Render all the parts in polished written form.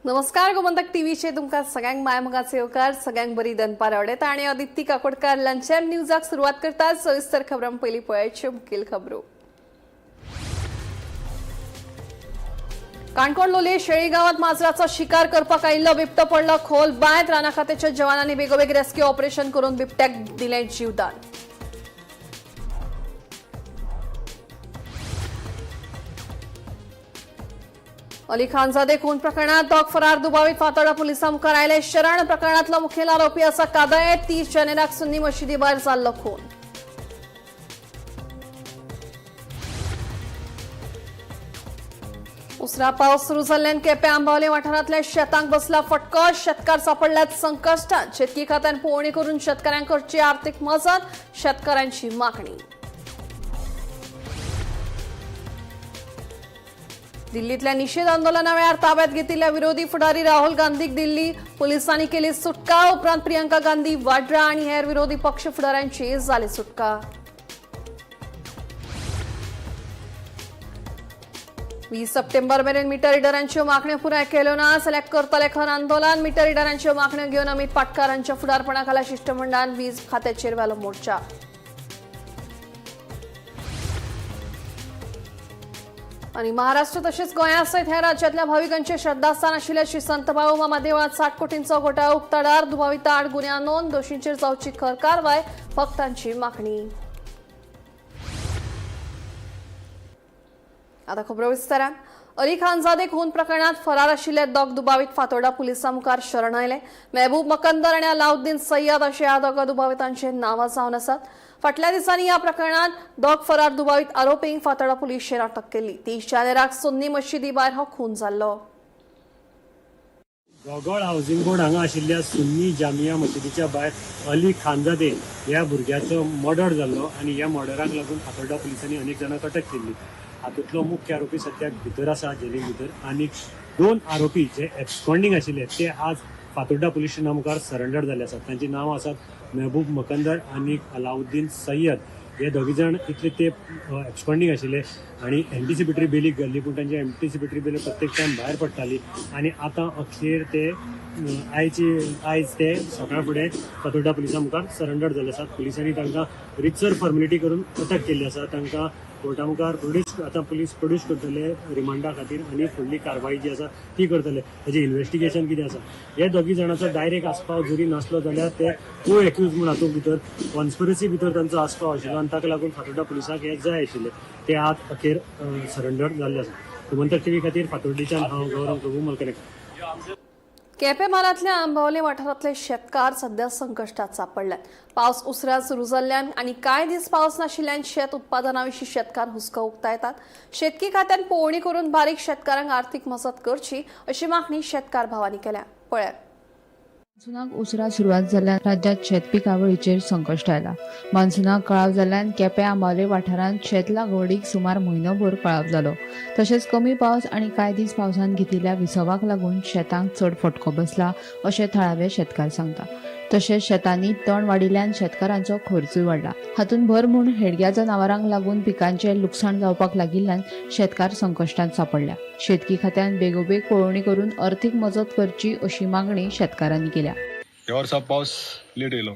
नमस्कार, गोमंतक टीव्हीचे तुमकां सगळ्यांक मायमोगाचे येवकार. सगळ्यांक बरी दनपार आवडटा आणि अदिती काकोडकार लंच टायम न्यूजाक सुरवात करता. सविस्तर खबरां पयलीं पळयाच्यो मुखेल खबरो. काणकोण लोलये शेळी गावात माजराचो शिकार करपाक आयिल्लो बिबटो पडलो खोल बांयत. राना खात्याच्या जवानांनी बेगोबेग रेस्क्यू ऑपरेशन करून बिबट्याक दिलें जीवदान. अली खानजादे खून प्रकरणात दोग फरार दुबावीत फातोर्डा पुलिसां मुखार आयले शरण. प्रकरणातलो मुखेल आरोपी आसा कादयेत. 30 जानेराक सुन्नी मशिदी भायर जाल्लो खून. उसरा पावस सुरू जाल्ल्यान केपें आंबावले वाठारांतल्या शेतांक बसला फटको. शेतकार सापडल्यात संकश्टात. शेतकी खात्यान पळोवणी करून शेतकऱ्यांक करची आर्थिक मजत, शेतकऱ्यांची मागणी. दिल्लीतल्या निषेध आंदोलना वेळार ताब्यात घेतिल्ल्या विरोधी फुडारी राहुल गांधीक दिल्ली पोलिसांनी केली सुटका. उपरांत प्रियंका गांधी वाड्रा आणि हेर विरोधी पक्ष फुडाऱ्यांची झाली सुटका. 20 सप्टेंबर मेरेन मीटर रिडरांच्यो मागण्यो पुराय केल्यो ना जाल्यार करतले खर आंदोलन. मीटर रिडरांच्यो मागण्यो घेवन अमित पाटकार हांच्या फुडारपणाखाला शिश्टमंडळान वीज खात्याचेर व्हेलो मोर्चा. आणि महाराष्ट्र तसेच गोंया सयत ह्या राज्यातल्या भाविकांचे श्रद्धास्थान आशिल्ल्या श्री संत बाळूमामा देवळात 60 कोटींचो घोटाळो उक्ताडार. दुबाविता आड गुन्यांव नोंद. दोशींचेर जावची खर कारवाय, भक्तांची मागणी. आता खबरो विस्तारान. अली खानजादे खून प्रकरणात फरार आशिल्ले दोग दुबावीत फातोर्डा पुलिसां मुखार शरण आयले. मेहबूब मकंदर आनी अलाउद्दीन सय्यद अशे ह्या दोगा दुबावितांचे नांवां जावन आसात. फाटल्या दिसांनी ह्या प्रकरणात दोग फरार दुबावीत आरोपींक फातोर्डा पुलिशेन अटक केल्ली. 30 जानेराक सुन्नी मशिदी भायर हो खून जाल्लो. गोगोळ हावसिंग बोर्ड हांगा आशिल्ल्या सुन्नी जामिया मशिदीच्या भायर अली खानजादे ह्या भुरग्याचो मर्डर जाल्लो आनी ह्या मर्डराक लागून फातोर्डा पुलिसांनी अनेक जाणांक अटक केल्ली. हातूंतलो मुख्य आरोपी सद्याक भितर आसा, जेलीन भितर, आनी 2 आरोपी जे एब्सकॉन्डिंग आशिल्ले ते आज फातोर्डा पुलीस स्टेशना मुखार सरेंडर जाल्ले आसात. तांची नांवां आसात मेहबूब मकंदर आनी अलाउद्दीन सय्यद. हे दोगी जाण इतले ते एब्सकॉन्डिंग आशिल्ले आनी एन्टिसिपेटरी बेलीक घाल्ली, पूण तांची एन्टिसिपेटरी बेल प्रत्येक टायम भायर पडटाली आनी आतां अखेर ते आयज ते सकाळ फुडें फातोर्डा पुलिसां मुखार सरेंडर जाल्ले आसात. पुलिसांनी तांकां रितसर फॉर्मेलिटी करून अटक केल्ली आसा. तांकां कोर्टा मुखार प्रोड्यूस आतां पुलीस प्रोड्यूस करतले रिमांडा खातीर आनी फुडली कारवाई जी आसा ती करतले. ताजें इन्वेस्टिगेशन कितें आसा, हे दोगी जाणांचो डायरेक्ट आस्पाव जरी नासलो जाल्यार ते को एक्यूज म्हूण हातूंत भितर कॉन्स्पिरसी भितर तांचो आस्पाव आशिल्लो आनी ताका लागून फातोर्डा पुलिसांक हे जाय आशिल्ले. ते आज अखेर सरेंडर जाल्ले आसा. गोमंतक टीव्ही खातीर फातोर्डीच्यान हांव गौरव प्रभू मलकरे. केपें म्हालांतल्या आंबावले वाठारांतले शेतकार सध्या संकश्टात सापडल्यात. पावस उसरां सुरू जाल्ल्यान आनी कांय दीस पावस नाशिल्ल्यान शेत उत्पादना विशीं शेतकार हुस्को उक्तायतात. शेतकी खात्यान पळोवणी करून बारीक शेतकारांक आर्थिक मजत करची अशी मागणी शेतकार भावांनी केल्या. पळयात. मान्सुनाक उसरां सुरवात जाल्ल्यान राज्यांत शेत पिकावळीचेर संकश्ट आयला. मान्सुनाक कळाव जाल्ल्यान केपें आंबावले वाठारांत शेत लागवडीक सुमार म्हयनोभर कळाव जालो. तशेंच कमी पावस आनी कांय दीस पावसान घेतिल्ल्या विसवाक लागून शेतांक चड फटको बसला अशें थळावे शेतकार सांगता. तशेंच शेतांनी तण वाडिल्ल्यान शेतकारांचो खर्चूय वाडला. हातूंत भर म्हूण हेडग्या जनावरांक लागून पिकांचें लुकसाण जावपाक लागिल्ल्यान शेतकार संकश्टांत सापडल्या. शेतकी खात्यान बेगोबेग पळोवणी करून अर्थीक मजत करची अशी मागणी शेतकारांनी केल्या. ह्या वर्सा पावस लेट येयलो.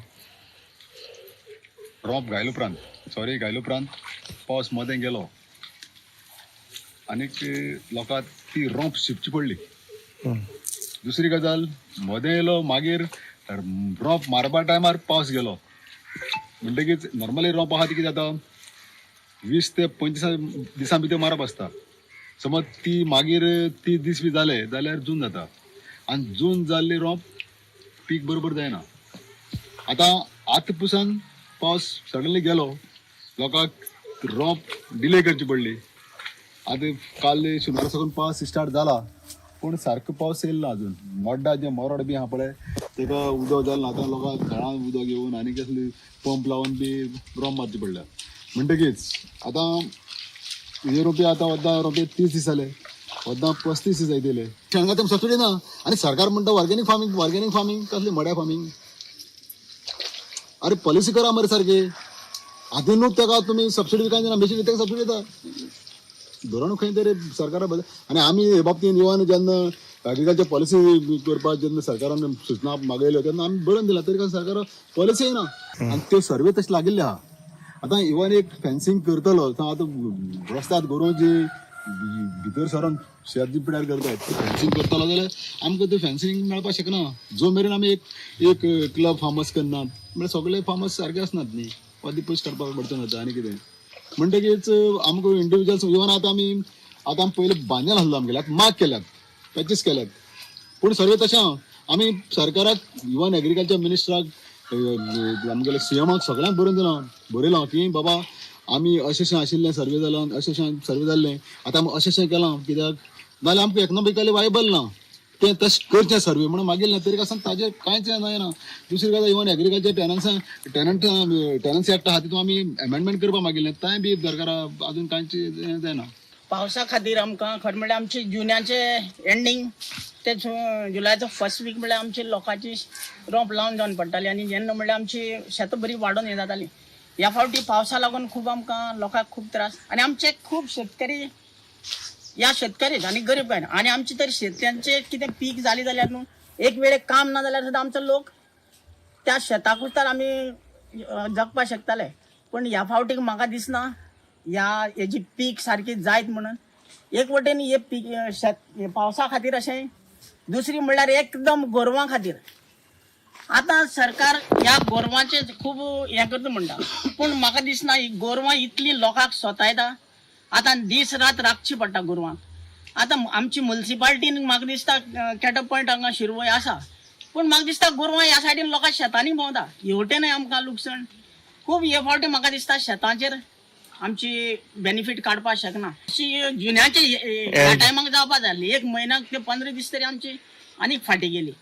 रोंप घायलो उपरांत, सॉरी, घायलो उपरांत पावस मदें गेलो आनीक लोकांक ती रोंप शिंपची पडली. दुसरी गजाल, मदें येयलो मागीर रोंप मारपा टायमार पावस गेलो म्हणटकीच नॉर्मली रोंप आहा ती कितें जाता, 20 ते 25 दिसां भितर मारप आसता. समज ती मागीर 30 दीस बी जाले जाल्यार जून जाता आनी जून जाल्ली रोंप पीक बरोबर जायना. आतां आतां पुसान पावस सडनली गेलो, लोकांक रोंप डिले करची पडली. आतां काल शेनवारा साकून पावस स्टार्ट जाला, पूण सारको पावस येयलो ना अजून. मोड्डा जें मोरड बी आहा पळय, तेका उदक जालें ना. आतां लोकांक घरांत उदक घेवन आनी कसली पंप लावन बी रोंप मारची पडल्या. म्हणटकीच आतां हे रोंपे आतां वद्दां रोंपे 30 दीस जाले, वद्दां 35 दीस जायतले. हांगा तें सबसिडी ना आनी सरकार म्हणटा ऑर्गेनीक फार्मींग. ऑर्गेनीक फार्मींग कसली मड्या फार्मींग? अरे पॉलिसी करा मरे सारकी. आदी न्हू तेका तुमी सबसिडी कांय दिना, बेशी तेका सबसिडी दिता. धोरण खंय तरी सरकारा बदल. आनी आमी हे बाबतीन येवन जेन्ना एग्रीकल्चर पॉलिसी करपाक जेन्ना सरकारान सुचना मागयल्यो तेन्ना आमी बरोवन दिला, तरी सरकार पॉलिसी ना आनी त्यो सर्वे तशें लागिल्ले आहा. आतां इवन एक फेन्सिंग करतलो आतां रस्त्यात गोरवां जी भितर सरोन शेत जी पिड्यार करतात, फेन्सिंग करतलो जाल्यार आमकां ते फेन्सिंग मेळपाक शकना. जो मेरेन आमी एक एक क्लब फार्मस करनात, म्हळ्यार सगळे फार्मस सारके आसनात न्ही, वा ती पयस काडपाक अडचण जाता. आनी कितें म्हणटकीच आमकां इंडिविज्युअल्स इवन आतां आमी आतां आमी पयलीं बांदेल आसलो आमगेले, आतां माग केल्यात, पॅचीस केल्यात, पूण सर्वे तशें आहा. आमी सरकाराक इवन एग्रीकल्चर मिनिस्टराक, आमगेले सीएमाक सगळ्यांक बरोवन दिलां, बरयलां की बाबा आमी अशें आशिल्लें सर्वे जालां, अशें सर्वे जाल्लें, आतां आमी अशें केलां कित्याक नाजाल्यार आमकां इकनॉमिकली वायबल ना तें तशें करचें सर्वे म्हणून मागीर ना, तरी आसतना ताजेर कांयच जायना. दुसरी गजाल, इवन एग्रीकल्चर टेनन्सा टेनंट टेनन्सी एक्ट आहा तितून आमी एमेंडमेंट करपाक मागिल्लें, तेंय बी सरकारा अजून कांयच हें जायना. पावसा खातीर आमकां खरें म्हणल्यार आमचे जुनाचे एंडींग ते जुलायचो फर्स्ट वीक म्हणल्यार आमची लोकांची रोंप लावन जावन पडटाली आनी जेन्ना म्हणल्यार आमची शेतां बरी वाडोवन हें जाताली. ह्या फावटी पावसा लागून खूब आमकां लोकांक खूब त्रास आनी आमचे खूब शेतकरी ह्या शेतकरीच आनी गरीब काय आनी आमचे तर शेतकऱ्यांचे कितें पीक जालें जाल्यार न्हू एक वेळेक काम ना जाल्यार सुद्दां आमचो लोक त्या शेताकूच तर आमी जगपाक शकताले. पूण ह्या फावटीक म्हाका दिसना ह्या हेजी पीक सारकी जायत म्हणून. एक वटेन हे पीक शेत पावसा खातीर अशें, दुसरी म्हणल्यार एकदम गोरवां खातीर. आतां सरकार ह्या गोरवांचें खूब हें करता म्हणटा, पूण म्हाका दिसना ही गोरवां इतली लोकांक सोतायता. आतां दीस रात राखची पडटा गोरवांक. आतां आमची मुन्सिपाल्टीन म्हाका दिसता कॅटल पॉयंट हांगा शिरवय आसा, पूण म्हाका दिसता गोरवां ह्या सायडीन लोकां शेतांनी भोंवता, हेवटेनय आमकां लुकसाण खूब. हे फावटी म्हाका दिसता शेतांचेर आमची बेनिफीट काडपाक शकना. अशी जुन्याचे ह्या टायमाक जावपा जाय आसली, एक म्हयन्याक ते 15 दीस तरी आमची आनीक फाटीं गेली.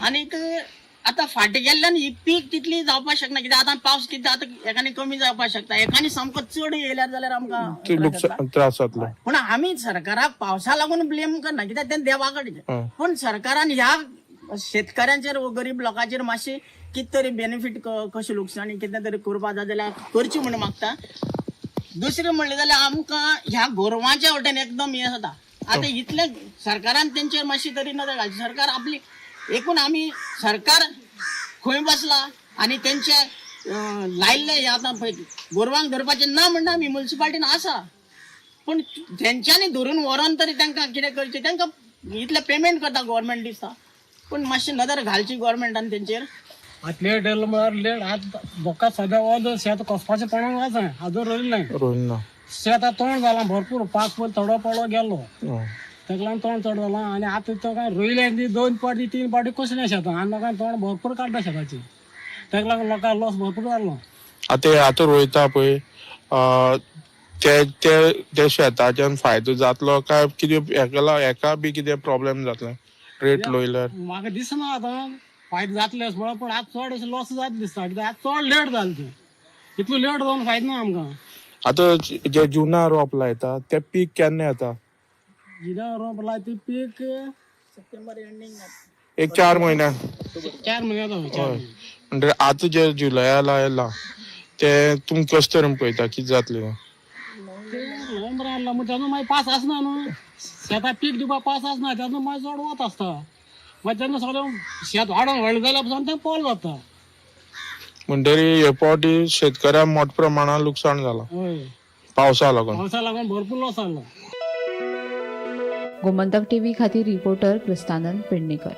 आनीक आतां फाटीं गेल्ल्यान ही पीक तितली जावपाक शकना, कित्याक आतां पावस कितें आतां एकाने कमी जावपाक शकता, एकाने सामको चड येयल्यार जाल्यार आमकां त्रास जातलो. पूण आमी सरकाराक पावसा लागून ब्लेम करना, कित्याक तें देवा कडेन. पूण सरकारान ह्या शेतकऱ्यांचेर वो गरीब लोकांचेर मातशी कितें तरी बेनिफीट कशें लुकसाणी कितें तरी करपाक जाय जाल्यार करची म्हूण मागता. दुसरें म्हणलें जाल्यार आमकां ह्या गोरवांच्या वटेन एकदम हें जाता. आतां इतलें सरकारान तेंचेर मातशी तरी नदर घालची. सरकार आपली एकूण आमी सरकार खंय बसला आनी तेंचे लायल्ले हे आतां पळय गोरवांक धरपाचें ना म्हणना आमी, मुन्सिपाल्टीन आसा, पूण तेंच्यांनी धरून व्हरोन तरी तांकां कितें करचें, तांकां इतलें पेमेंट करता गोवोरमेंट दिसता, पूण मातशी नदर घालची गोवोरमेंटान तेंचेर. आतां लेट येयलो म्हळ्यार लेट. आतां बोका सद्या वत शेत कसपाचें पडोंक आसा, आजून रोयलें ना. रोयल ना. शेत तोंड जालां भरपूर, पावस पयलीं थोडो पडो गेलो, ताका लागून तोंड चड जालां. आनी आतां तो काय रोयलें ती 2 पाटी 3 पाटी कसलें शेतां आनी लोकांक तोंड भरपूर काडटा शेताची, ताका लागून लोकांक लॉस भरपूर जालो. आतां आतां रोयता पळय ते ते ते शेताच्यान फायदो जातलो काय कितें हेका बी कितें प्रॉब्लेम जातले रेट लोयल्यार? म्हाका दिसना आतां फायदो जातले अशें म्हणून, पूण आतां चड अशें लॉस जात दिसता, कित्याक आतां चड लेट जालें तें, इतलो लेट जावन फायदो ना आमकां. आतां जे जुना रोप लायता ते पीक केन्ना येता? जुना रोप लायता ते पीक सप्टेंबर एंडींग, एक 4 म्हयन्यान. 4 म्हयने जाता. 4 म्हयने म्हणजे आतां जे जुलया लायलां ते तुमी कशें तरेन पळयता कितें जातलें? नोव्हेंबर आयला म्हण तेन्ना मागीर पास आसना न्हू, शेतां पीक दिवपाक पास आसना, तेन्ना मागीर चड वत आसता, मागीर तेन्ना सगळें शेत वाडोवन व्हडलें जाल्यार पसून तें पोल जाता. म्हणटरी हे फावटी शेतकऱ्यांक मोठ्या प्रमाणान लुकसाण जालां. हय, पावसा लागून. पावसा लागून भरपूर लॉस जालो. गोमंतक टीव्ही खातीर रिपोर्टर क्रिस्तानंद पेडणेकर.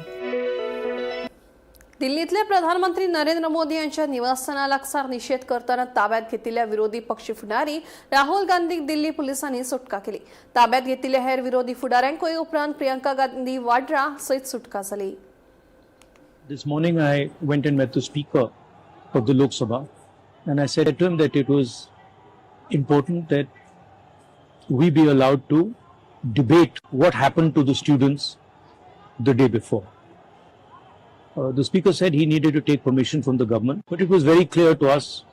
दिल्लीतले प्रधानमंत्री नरेंद्र मोदी यांच्या निवासस्थाना लागसार निषेध करताना ताब्यात घेतलेल्या विरोधी पक्ष फुडारी राहुल गांधीक दिल्ली पोलिसांनी सुटका केली. ताब्यात घेतलेल्या हेर विरोधी फुडाऱ्यांकूय उपरांत प्रियंका गांधी वाड्रा सयत सुटका जाली. This morning I went and met the Speaker of the Lok Sabha and I said to him that it was important that we be allowed to debate what happened to the students the day before. The Speaker said he needed to take permission from the government, but it was very clear to us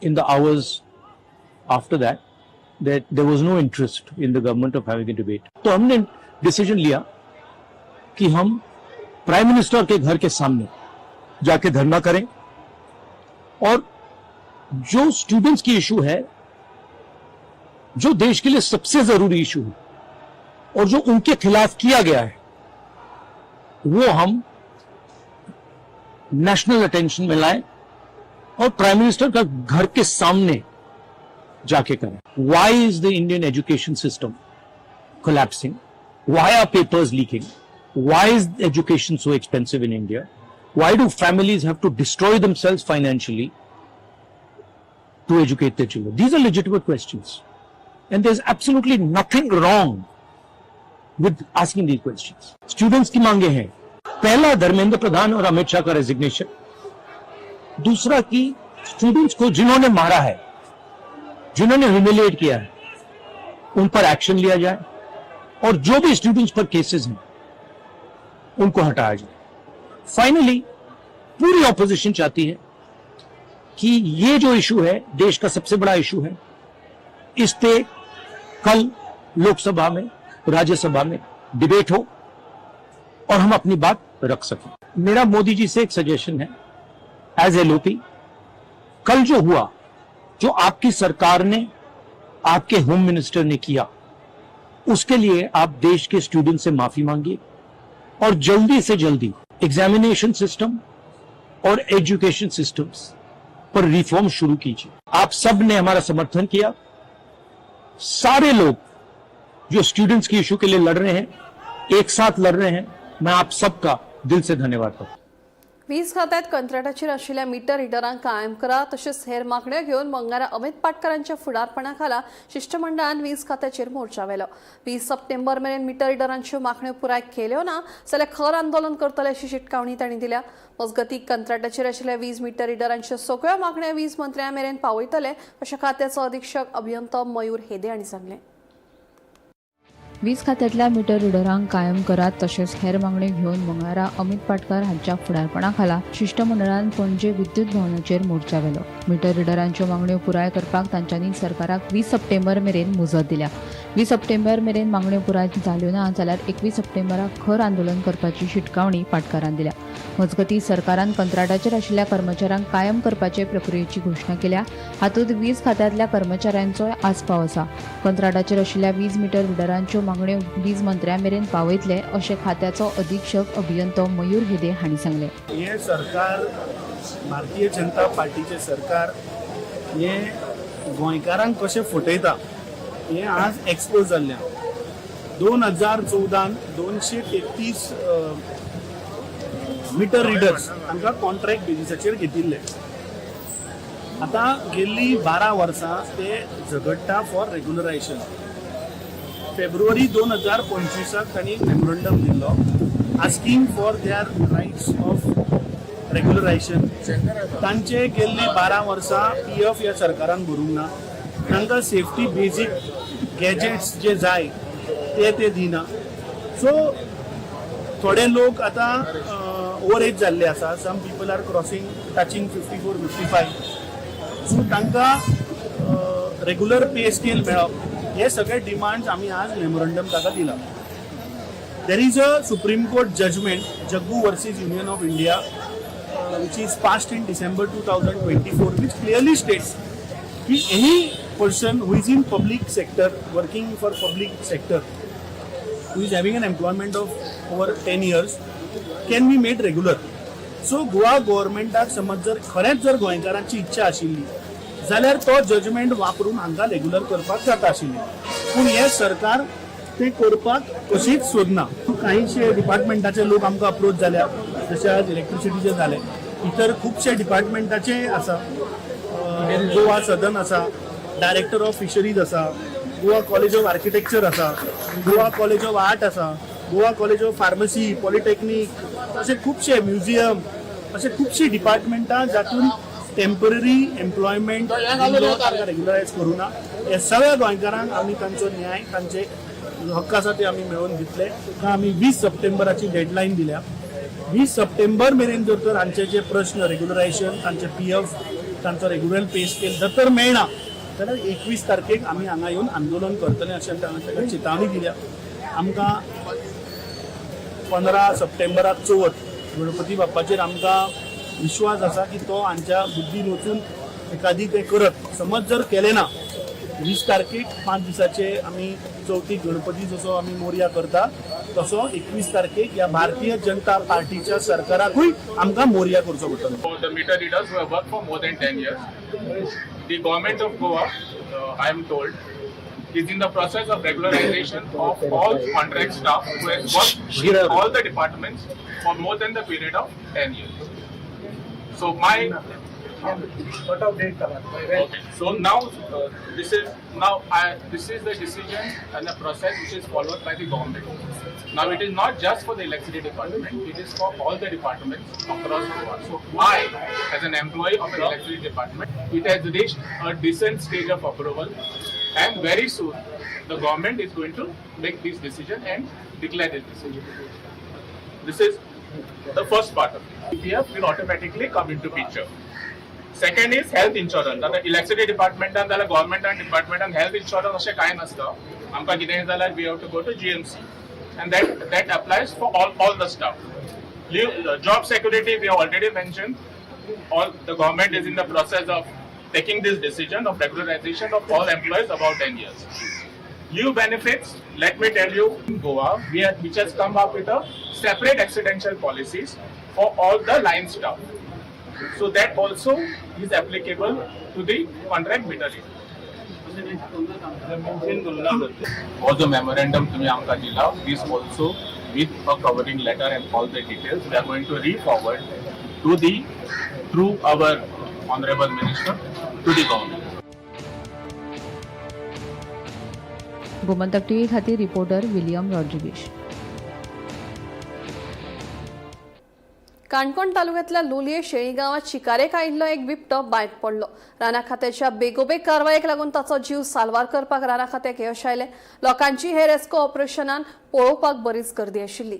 in the hours after that that there was no interest in the government of having a debate. तो हमने decision लिया कि हम prime minister K घर K सामने जाके धरना करें और जो स्टूडेंट्स की इशू है, जो देश के लिए सबसे जरूरी इशू है और जो उनके खिलाफ किया गया है, वो हम नेशनल अटेंशन में लाएं और प्राइम मिनिस्टर का घर के सामने जाके करें। Why is the Indian education system collapsing? Why are papers leaking? Why is education so expensive in India? Why do families have to destroy themselves financially to educate their children? These are legitimate questions. And there's absolutely nothing wrong with asking these questions. Students की मांगे हैं, पहला धर्मेंद्र प्रधान और अमित शाह का resignation, दूसरा कि students को जिन्होंने मारा है, जिन्होंने ह्यूमिलिएट किया है, उन पर एक्शन लिया जाए और जो भी स्टूडेंट्स पर केसेस हैं उनको हटाया जाए। फाइनली पूरी ऑपोजिशन चाहती है कि ये जो इशू है, देश का सबसे बड़ा इशू है, इस पे कल लोकसभा में, राज्यसभा में डिबेट हो और हम अपनी बात रख सकें। मेरा मोदी जी से एक सजेशन है एज एलओपी, कल जो हुआ, जो आपकी सरकार ने, आपके होम मिनिस्टर ने किया, उसके लिए आप देश के स्टूडेंट से माफी मांगिए और जल्दी से जल्दी एग्जामिनेशन सिस्टम और एजुकेशन सिस्टम्स पर रिफॉर्म शुरू कीजिए। आप सब ने हमारा समर्थन किया। सारे लोग जो स्टूडेंट्स की इशू के लिए लड़ रहे हैं, एक साथ लड़ रहे हैं, मैं आप सबका दिल से धन्यवाद करता हूं। वीज खात्यात कंत्राटाचेर आशिल्ल्या मिटर रिडरांक कायम करा तशेंच हेर मागण्यो घेवन मंगळारा अमित पाटकरांच्या फुडारपणा खाला शिश्टमंडळान वीज खात्याचेर मोर्चा व्हेलो। 20 सप्टेंबर मेरेन मिटर रिडरांच्यो मागण्यो पुराय केल्यो ना जाल्यार खर आंदोलन करतले अशी शिटकावणी तांणी दिल्या। मजगतीं, कंत्राटाचेर आशिल्ल्या वीज मिटर रिडरांच्यो सगळ्यो मागण्यो वीज मंत्र्यां मेरेन पावयतले अशें खात्याचो अधीक्षक अभियंतो मयूर हेदे हांणी सांगलें। वीज खात्यांतल्या मिटर रिडरांक कायम करात तशेंच हेर मागण्यो घेवन मंगळारा अमित पाटकार हांच्या फुडारपणा खाला शिश्टमंडळान पणजे विद्युत भवनाचेर मोर्चा व्हेलो। मिटर रिडरांच्यो मागण्यो पुराय करपाक तांच्यांनी सरकाराक 20 सप्टेंबर मेरेन मुजत दिल्या। 20 सप्टेंबर मेरेन मागण्यो पुराय जाल्यो ना जाल्यार 21 सप्टेंबराक खर आंदोलन करपाची शिटकावणी पाटकारान दिल्या। मजगतीं, सरकारान कंत्राटाचेर आशिल्ल्या कर्मचाऱ्यांक कायम करपाचे प्रक्रियेची घोशणा केल्या। हातूंत वीज खात्यांतल्या कर्मचाऱ्यांचोय आस्पाव आसा। कंत्राटाचेर आशिल्ल्या वीज मिटर रिडरांच्यो मागण्यो वीज मंत्र्या मेरेन पावयतले अशें खात्याचो अधीक्षक अभियंतो मयूर हेदे हांणी सांगलें। हे सरकार, भारतीय जनता पार्टीचें सरकार हे गोंयकारांक कशें फटयता हें आज एक्सपोज जाल्लें। 2014न 233 मिटर रिडर्स तांकां कॉन्ट्रॅक्ट बेजिसाचेर घेतिल्ले। आतां गेल्ली 12 वर्सां ते झगडटा फॉर रेगुलरायझेशन। फेब्रुवारी 2025ाक तांणी मेमोरंडम दिल्लो asking for their rights of regularization. तांचे गेल्ली 12 वर्सां पी एफ ह्या सरकारान भरूंक ना। तांकां सेफ्टी बेजीक गॅजेट्स जे जाय ते ते दिना। सो थोडे लोक आतां ओवर एज जाल्ले आसा। Some people are crossing, touching 54, 55. So तांकां रेगुलर पे स्केल मेळप, हे सगळे डिमांड्स आमी आज मेमोरंडम ताका दिला। There is a Supreme Court judgment, Jaggu versus Union of India, which is passed in December 2024, which clearly states कि any person who is in public sector, working for public sector, who is having an employment of over 10 years, can be made regular. So Goa गव्हर्मेंटाक समज जर खरेंच जर गोंयकारांची इच्छा आशिल्ली जाल्यार तो जजमेंट वापरून हांकां रेगुलर करपाक जाता आशिल्लें, पूण हें सरकार तें करपाक कशीच सोदना। कांयशे डिपार्टमेंटाचे लोक आमकां अप्रोच जाल्या, जशे आज इलेक्ट्रिसिटीचे जाले, इतर खुबशे डिपार्टमेंटाचे आसा। गोवा सदन आसा, डायरेक्टर ऑफ फिशरीज आसा, गोवा कॉलेज ऑफ आर्किटेक्चर आसा, गोवा कॉलेज ऑफ आर्ट आसा, Goa college of pharmacy, polytechnic, असे खुबशे म्युझियम, असे खुबशीं डिपार्टमेंटां जातून टेम्पररी एम्प्लॉयमेंट रेग्युलरायज करूं ना। हे सगळ्या गोंयकारांक आमी तांचो न्याय, तांचे हक्क आसा ते आमी मेळोवन दितले। ताका आमी 20 सप्टेंबराची डेडलायन दिल्या। 20 सप्टेंबर मेरेन जर तर हांचे जे प्रश्न, रेग्युलरायझेशन, तांचे पी एफ, तांचो रेग्युलर पे स्केल जर तर मेळना जाल्यार 21 तारखेक आमी हांगा येवन आंदोलन करतले अशें तांकां चितावणी दिल्या। आमकां 15 सप्टेंबराक चवथ, गणपती बाप्पाचेर आमकां विश्वास आसा की तो हांच्या बुद्दीन वचून एकादी तें करत। समज जर केलें ना, 20 तारखेक 5 दिसाचे आमी चवथीक गणपती जसो आमी मोरया करता तसो 21 तारखेक ह्या भारतीय जनता पार्टीच्या सरकाराकूय आमकां मोरया करचो पडटलो. For the meter readers who have worked for more than 10 years, the government of Goa, I am told, is in the process of regularization of all contract staff who has worked in all the departments for more than the period of 10 years. So my Okay. So now this is this is the decision and the process which is followed by the government. Now it is not just for the electricity department; it is for all the departments across Goa. So I, as an employee of the electricity department, it has reached a decent stage of approval, and very soon the government is going to make this decision and declare this decision. This is the first part of it. EPF will automatically come into picture. Second is health insurance. आतां electricity डिपार्टमेंटान जाल्यार गव्हर्मेंटान डिपार्टमेंटान health insurance अशें कांय नासता. आमकां कितेंय जाल्यार we have to go to GMC and that applies for all the staff. Job security we already mention. All the government is in the process of taking this decision of regularization of all employees about 10 years. Leave benefits, let me tell you, in Goa, we have, which has come up with a separate accidental policies for all the line staff. So that also is applicable to the contract meter reader. All the memorandum तुम्ही आमकां दिला, this also with a covering letter and all the details, we are going to re-forward to the through our honorable minister to the government. Gomantak TV खातीर reporter William Rodrigues. Canacona तालुक्यातल्या लोलये शेळी गांवात शिकारेक आयिल्लो एक बिबटो बांयत पडलो. राना खात्याच्या बेगोबेग कारवायेक लागून ताचो जीव साल्वार करपाक राना खात्याक यश आयलें. लोकांची हे रेस्क्यू ऑपरेशनान पळोवपाक बरीच गर्दी आशिल्ली.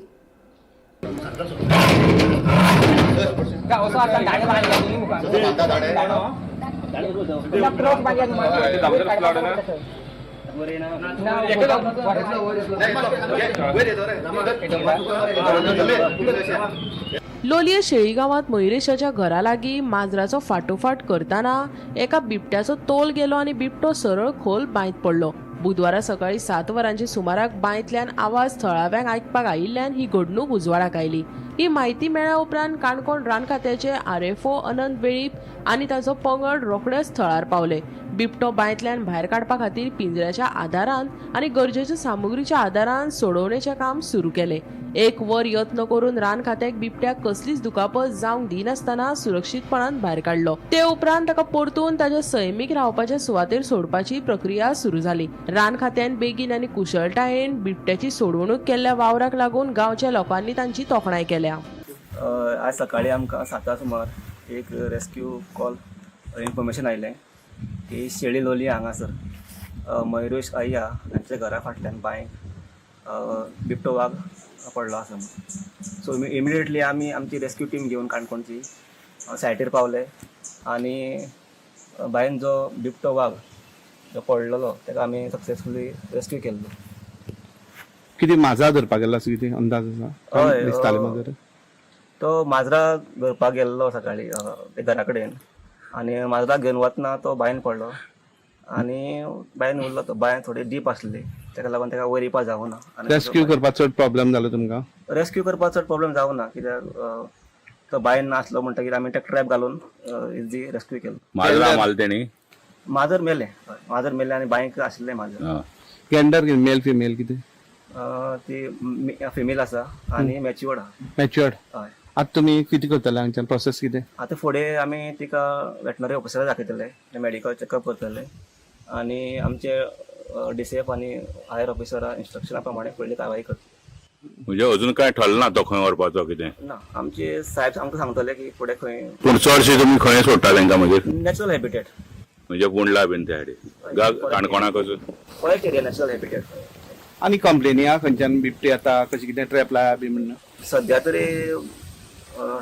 लोलये शेळी गांवांत मयुरेशाच्या घरा लागीं माजराचो फाटोफाट करतना एका बिबट्याचो तोल गेलो आनी बिबटो सरळ खोल बांयत पडलो. बुधवारा सकाळी 7 वरांच्या सुमाराक बांयतल्यान आवाज थळाव्यांक आयकपाक आयिल्ल्यान ही घडणूक उजवाडाक आयली. ही म्हायती मेळ्ळ्या उपरांत काणकोण रान खात्याचे RFO अनंत वेळीप आनी ताचो पंगड रोखडेच थळार पावले. बिबटो बांयतल्यान भायर काडपा खातीर पिंजऱ्याच्या आदारान आनी गरजेच्या सामुग्रीच्या आदारान सोडोवण्याचें काम सुरू केलें. 1 वर यत्न करून रान खात्याक बिबट्याक कसलीच दुखापत जावंक दिनासतना सुरक्षीतपणान भायर काडलो. ते उपरांत ताका परतून ताच्या सैमीक रावपाच्या सुवातेर सोडपाची प्रक्रिया सुरू जाली. रान खात्यान बेगीन आनी कुशळटायेन बिबट्याची सोडवणूक केल्ल्या वावराक लागून गांवच्या लोकांनी तांची तोखणाय केल्या. आज सकाळी आमकां 7 सुमार एक रेस्क्यू कॉल इन्फॉर्मेशन आयलें की शेळी लोलये हांगासर मयुरेश अय्या हांच्या घरा फाटल्यान बांयक बिबटो वाग पडलो आसा म्हणून. सो इमिडिएटली आमी आमची रेस्क्यू टीम घेवन काणकोणची सायटीर पावले आनी बांयन जो बिबटो वाग जो पडलेलो ताका आमी सक्सेसफुली रेस्क्यू केल्लो. कितें माजरा धरपाक गेल्लो असो कितें अंदाज आसा? हय, दिसताले माजर? तो माजरा धरपाक गेल्लो सकाळी घरा कडेन आनी माजराक घेवन वतना तो बांयन पडलो आनी बांयन उरलो. तो बांय थोडी डीप आसली ताका लागून ताका वयर येवपाक जावना. रेस्क्यू करपाक चड प्रॉब्लेम जालो तुमकां? रेस्क्यू करपाक चड प्रॉब्लेम जावना कित्याक तो बांयन नासलो म्हणटकीर आमी ताका ट्रॅप घालून इजी रेस्क्यू केलो. माजरा मारले तेणी? माजर मेलें, माजर मेलें आनी बांयक आशिल्लें माजर. गेंडर मेल फिमेल कितें? ती फिमेल आसा आनी मॅच्युअर्ड आहा. मॅच्युअर्ड? हय. आतां तुमी कितें करतले हांगच्यान प्रोसेस कितें? आतां फुडें आमी तिका वेटनरी ऑफिसराक दाखयतले, मेडिकल चॅकअप करतले आनी आमचे DCF आनी हायर ऑफिसरा इन्स्ट्रक्शना प्रमाणे फुडली कारवाई करतले. म्हणजे अजून काय ठरलं तो खंय व्हरपाचो कितें ना, आमचे साहेब आमकां सांगतले की फुडें खंय. पूण चडशे तुमी खंय सोडटा तांकां? म्हणजे नॅचरल हॅबिटेट, म्हणजे बोंडला बीन त्या सायडीन काणकोणाक वचून फॉरेस्ट एरिया नॅचरल हॅबिटेट. आनी कंप्लेनी आहा खंयच्यान बिबटे येता कशें कितें ट्रॅप लाया बी म्हणून? सद्या तरी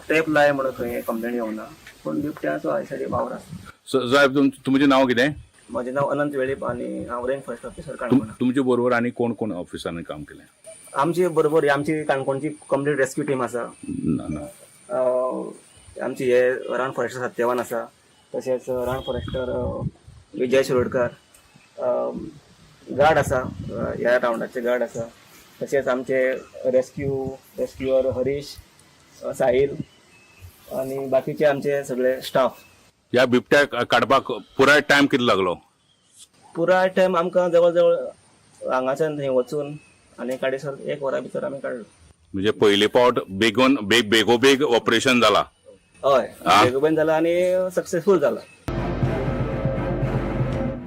ट्रॅप लाय म्हणून खंय कंप्लेन येवना, पूण बिबट्याचो हय सायडी वावर आसा. साहेब, तुमचें नांव कितें? म्हजें नांव अनंत वेळीप आनी हांव रेंज फॉरेस्ट ऑफिसर काणकोण. तुमचे बरोबर आनी कोण कोण ऑफिसरांनी काम केलें? आमचे बरोबर आमची काणकोणची कंप्लीट रेस्क्यू टीम आसा. आमची हे रान फॉरेस्टर सत्यवान आसा, तशेंच रान फॉरेस्टर विजय शिरोडकर गार्ड आसा, ह्या रावंडाचे गार्ड आसा, तशेंच आमचे रेस्क्युअर हरीश, साहील आनी बाकीचे आमचे सगळे स्टाफ. ह्या बिबट्याक काडपाक पुराय टायम कितलो लागलो? पुराय टायम आमकां जवळ जवळ हांगाच्यान थंय वचून आनी काडीसर 1 वरा भितर आमी काडलो. म्हणजे पयले पावट बेगोन बेग बेगोबेग ऑपरेशन जाला. हय, बेगोबेग जाला आनी सक्सेसफूल जाला.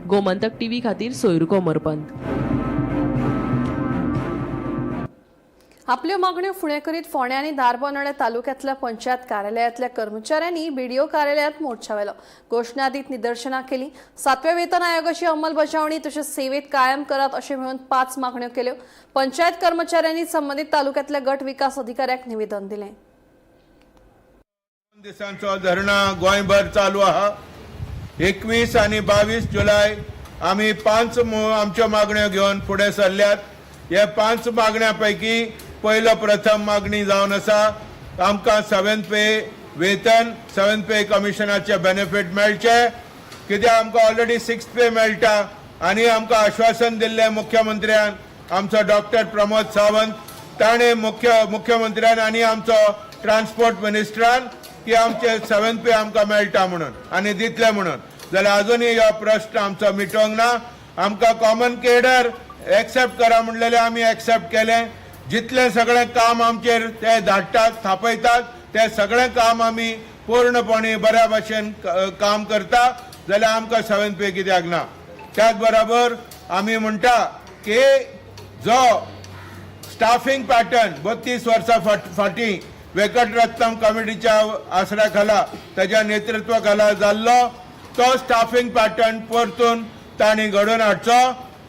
गोमंतक टीव्ही खातीर सोयरुको मरपंत. आपल्यो मागण्यो फुडें करीत फोंडें आनी धारबांदोडें तालुक्यांतल्या पंचायत कार्यालयांतल्या कर्मचाऱ्यांनी बीडीओ कार्यालयांत मोर्चा व्हेलो. घोशणा दीत निदर्शनां केली. 7व्या वेतन आयोगाची अंमलबजावणी तशेंच सेवेत कायम करात अशें म्हणून 5 मागण्यो केल्यो. पंचायत कर्मचाऱ्यांनी संबंदीत तालुक्यांतल्या गट विकास अधिकाऱ्याक निवेदन दिलें. दिसांचो धरणा गोंयभर चालू आहा. 21 आनी 22 जुलय आमी 5 आमच्यो मागण्यो घेवन फुडें सरल्यात. हे 5 मागण्यां पैकी पयलो प्रथम मागणी जावन आसा आमकां 7th पे वेतन, 7th पे कमिशनाचे बेनिफीट मेळचे, कित्याक आमकां ऑलरेडी 6th पे मेळटा आनी आमकां आश्वासन दिल्लें मुख्यमंत्र्यान, आमचो डॉक्टर प्रमोद सावंत ताणें मुख्यमंत्र्यान आनी आमचो ट्रान्सपोर्ट मिनिस्टरान की आमचे 7th पे आमकां मेळटा म्हणून आनी दितले म्हणून. जाल्यार अजुनूय हो प्रश्न आमचो मिटोवंक ना. आमकां कॉमन केडर एक्सेप्ट करा म्हणलेलें आमी एक्सेप्ट केलें. जितलें सगळें काम आमचेर ते धाडटात थापयतात ते सगळें काम आमी पूर्णपणे बऱ्या भाशेन काम करता, जाल्यार आमकां 7th पे कित्याक ना? त्याच बरोबर आमी म्हणटा की जो स्टाफींग पॅटर्न 32 वर्सां फाटीं वेंकटरत्नम कमिटीच्या आसऱ्या खाला ताच्या नेतृत्वा खाला जाल्लो तो स्टाफींग पॅटर्न परतून तांणी घडोवन हाडचो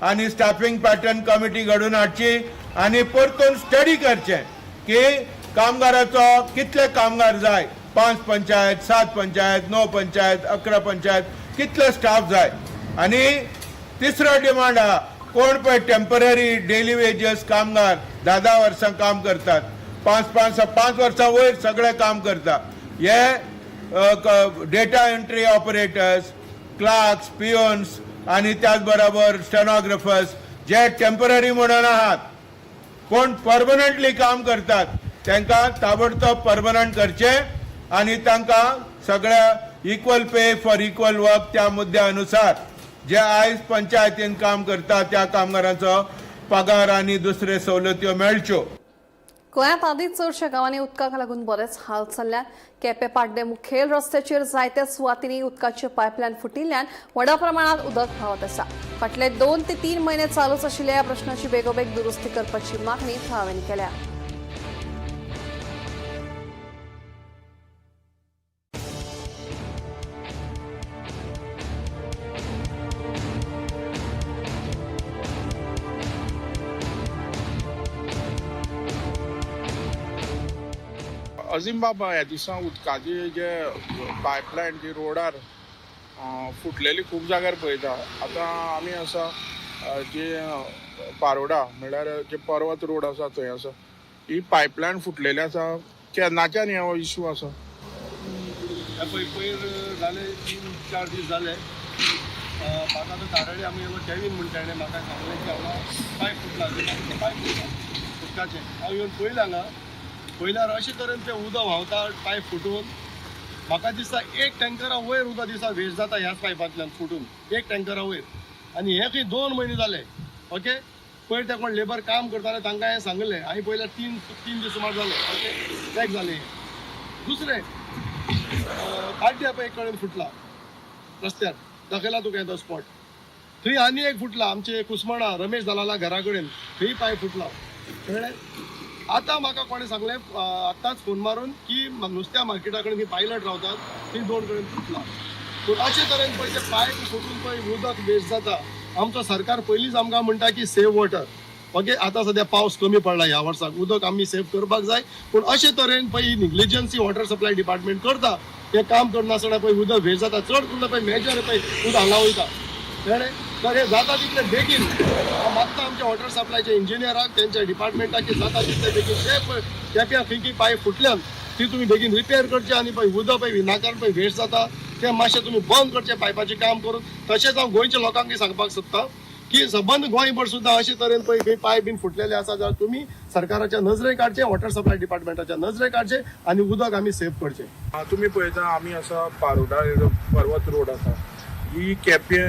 आनी स्टाफींग पॅटर्न कमिटी घडोवन हाडची आनी परतून स्टडी करचें की कामगाराचो कितले कामगार जाय, 5 पंचायत, 7 पंचायत, 9 पंचायत, 11 पंचायत, कितले स्टाफ जाय. आनी तिसरो डिमांड आहा कोण पळय टेंपररी डेली वेजस कामगार 10-10 वर्सां काम करतात, 5-5 वर्सां वयर सगळे काम करता, हे data entry operators, clerks, peons आनी त्याच बरोबर स्टेनोग्राफर्स जे टेंपररी म्हणून आहात, कोण परमनंटली काम करतात तांकां ताबडतोब परमनंट करचे आनी तांकां सगळ्या equal pay for equal work त्या मुद्द्या अनुसार जे आयज पंचायतीन काम करता त्या कामगारांचो पगार आनी दुसरे सवलत्यो मेळच्यो. गोंयांत आदींच चडश्या गांवांनी उदकाक लागून बरेच हाल चल्ल्यात. केपें पाड्डें मुखेल रस्त्याचेर जायत्या सुवातींनी उदकाचे पायपलायन फुटिल्ल्यान व्हडा प्रमाणांत उदक व्हांवत आसा. फाटले 2 ते 3 म्हयने चालूच आशिल्ल्या ह्या प्रश्नाची बेगोबेग दुरुस्ती करपाची मागणी थळाव्यांनी केल्या. अजीम बाबा, ह्या दिसा उदकाची जे पायपलायन जी रोडार फुटलेली खूब जाग्यार पळयता. आतां आमी आसा जे पारोडा म्हणल्यार जे पर्वत रोड आसा थंय आसा, ही पायपलायन फुटलेली आसा. केन्नाच्यान हो इशू आसा? पळय पयर जाले 3-4 दीस जाले. म्हाका आतां धाराडी आमी येयलो केवीन म्हणटा ताणें म्हाका सांगलें की हांगा पायप फुटला, पायप फुटला उदकाचें. हांव येवन पळयलें हांगा, पयल्यार अशे तरेन तें उदक व्हांवता पायप फुटून. म्हाका दिसता 1 टँकरा वयर उदक दिसता वेस्ट जाता ह्याच पायपांतल्यान फुटून, 1 टँकरा वयर. आनी हे खंय 2 म्हयने जाले. ओके, पयर ते कोण लेबर काम करताले तांकां हांवें सांगलें, हांवें पयल्यार 3 दीस सुमार जाले. ओके, पॅक जालें. दुसरें पाड्ड्या पळय एक कडेन फुटला रस्त्यार, दाखयला तुका तो स्पॉट. थंय आनी एक फुटला आमचे कुसमणा रमेश दलाला घरा कडेन, थंय पायप फुटला. कळ्ळें? आतां म्हाका कोणें सांगलें आत्तांच फोन मारून की नुस्त्या मार्केटा कडेन पायलट रावतात ती 2 कडेन फुटला. पूण अशे तरेन पळय ते पायप फुटून पळय उदक वेस्ट जाता. आमचो सरकार पयलींच आमकां म्हणटा की सेव वॉटर. ओके, आतां सद्या पावस कमी पडला ह्या वर्साक, उदक आमी सेव करपाक जाय. पूण अशे तरेन पळय निग्लिजन्सी वॉटर सप्लाय डिपार्टमेंट करता, हें काम करनासतना पळय उदक वेस्ट जाता. चड करून पळय मेजर पळय उदक हांगा वयता. कळ्ळें? तर हे जाता तितले बेगीन हांव मागता आमच्या वॉटर सप्लायच्या इंजिनियराक, तेंच्या डिपार्टमेंटाक की जाता तितले बेगीन ते पळय केप्यां खंय खंय पायप फुटल्यान ती तुमी बेगीन रिपेर करचे आनी पळय उदक पळय विनाकारण पळय वेस्ट जाता तें मातशें तुमी बंद करचें पायपाचें काम करून. तशेंच हांव गोंयच्या लोकांकय सांगपाक सोदता की सबंद गोंयभर सुद्दां अशे तरेन पळय खंय पायप बीन फुटलेले आसा जाल्यार तुमी सरकाराच्या नजरेक हाडचे, वॉटर सप्लाय डिपार्टमेंटाच्या नजरेक हाडचे आनी उदक आमी सेव करचें. तुमी पळयता, आमी आसा पारोडा पर्वत रोड आसा, ही केपें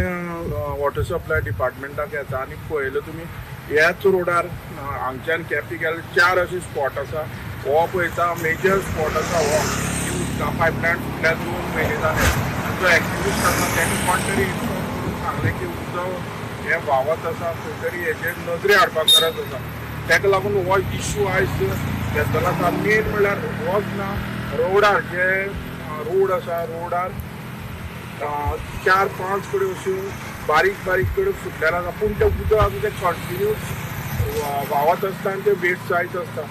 वॉटर सप्लाय डिपार्टमेंटाक येता. आनी पळयलें तुमी, ह्याच रोडार हांगच्यान केपें गेल्यार चार अशे स्पॉट आसा. हो पळयता, मेजर स्पॉट आसा हो की उदका पायपलायन फुटल्यार 2 म्हयने जाले आनी जो एक्टिविस्ट आसा तेणी कोण तरी इन्फॉर्म करून सांगलें की उदक हें व्हांवत आसा खंय तरी, हेजेर नदरे हाडपाक गरज आसा. ताका लागून हो इशू आयज घेतलेलो आसा. मेन म्हणल्यार होच ना, रोडार जे रोड आसा, रोडार चार पांच कडेन अश्यो बारीक बारीक कडेन फुटलेले आसा, पूण तें उदक आसा तें कंटिन्यूस व्हांवत आसता आनी तें वेस्ट जायत आसता.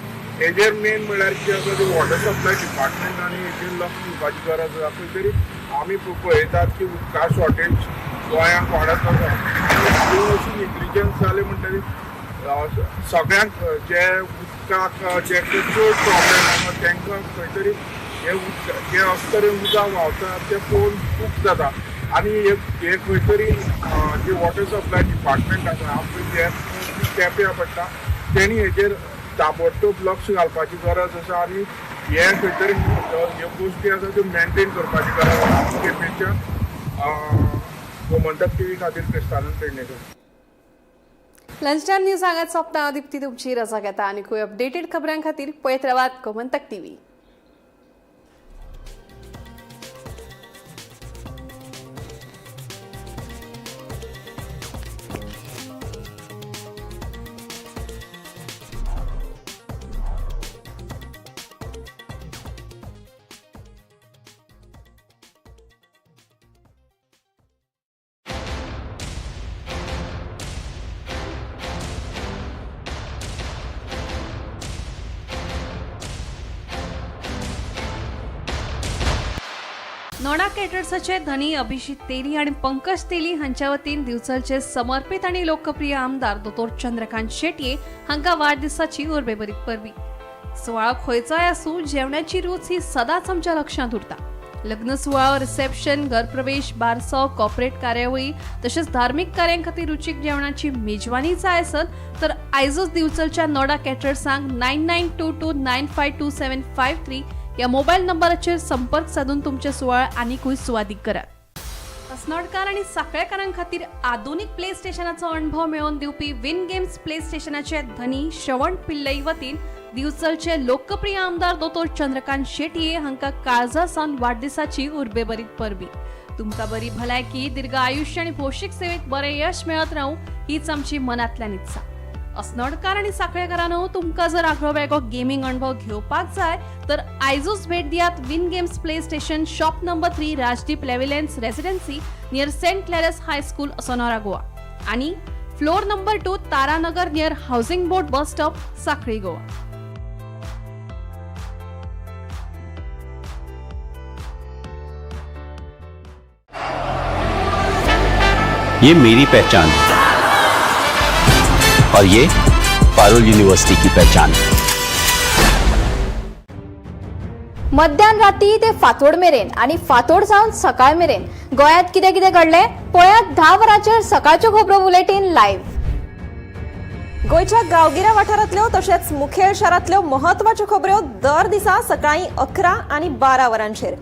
हेजेर मेन म्हणल्यार कितें आसा, ते वॉटर सप्लाय डिपार्टमेंट आनी हेजेर लक्ष दिवपाची गरज आसा. खंय तरी आमी पळयतात की उदका शॉर्टेज गोंयांत वाडत आसा आनी अशी नेग्लिजन्स जाले म्हणटकीर सगळ्यांक जे उदकाक जे चड प्रॉब्लेम आसा तांकां खंय तरी हे उदक जे अशे तरेन उदक व्हांवता तें पळोवन दूख जाता. आनी हे हे खंय तरी जे वॉटर सप्लाय डिपार्टमेंट आसा, आमकां जे केप्यां पडटा, तेणी हेजेर ताबडतोब लक्ष घालपाची गरज आसा आनी हे खंय तरी ह्यो गोश्टी आसा त्यो मेंटेन करपाची गरज आसा. केपेंच्या गोमंतक टीव्ही खातीर क्रिस्तानंद पेडणेकर. लंच टायम न्यूज हांगाच सोंपता. दीप्ती तुमची रजा घेता. आनीकूय अपडेटेड खबरां खातीर पळयत रावात गोमंतक टीव्ही. नोडा केटर्साचे धनी अभिजित तेली आणि पंकज तेली हांच्या वतीन दिवचलचे समर्पित आणि लोकप्रिय आमदार दोतोर चंद्रकांत शेटये हांकां वाडदिसाची उर्बेभरीत परबी. सुवाळो खंयचोय आसूं, जेवणाची रूच ही सदांच आमच्या लक्षांत उरता. लग्न सुवाळो, रिसेप्शन, घरप्रवेश, बारसो, कॉर्पोरेट कार्यावळी तशेंच धार्मीक कार्यां खातीर रुचीक जेवणाची मेजवानी जाय आसत तर आयजूच दिवचलच्या नोडा कॅटर्सांक 9922952753 ह्या मोबायल नंबराचेर संपर्क साधून तुमचे सुवाळ आनिकूय सुवादीक करात. अस्नोडकार आनी साखळेकारां खातीर आधुनीक प्ले स्टेशनाचो अणभव मेळोवन दिवपी विन गेम्स प्ले स्टेशनाचे धनी श्रवण पिल्लई वतीन दिवचलचे लोकप्रिय आमदार दोतोर चंद्रकांत शेटये हांकां काळजा सावन वाडदिसाची उर्बेभरीत परबी. तुमकां बरी भलायकी, दीर्घ आयुश्य आनी भौशीक सेवेत बरें यश मेळत रावूं हीच आमची मनांतल्यान इत्सा. अस्नोडकार आनी साखळेकारांनो, तुमकां जर आगळो वेगळो गेमींग अणभव घेवपाक जाय तर आयजूच भेट दियात win games play station, shop number 3, Rajdeep लेविलेन्स residency, near Saint Clare's high school, Assonora, Goa आणि floor number 2, Taranagar, near housing board bus stop, Sakhali, Goa. ये मेरी पहचान है और ये पारुल यूनिवर्सिटी की पहचान है. मध्यान राती ते फांतोड मेरेन आनी फांतोड जावन सकाळ मेरेन गोंयांत कितें कितें घडलें, पळयात 10 वरांचेर सकाळच्यो खबरो बुलेटीन लायव्ह. गोंयच्या गांवगिऱ्या वाठारांतल्यो तशेंच मुखेल शारांतल्यो म्हत्वाच्यो खबऱ्यो दर दिसा सकाळीं 11 आनी 12 वरांचेर.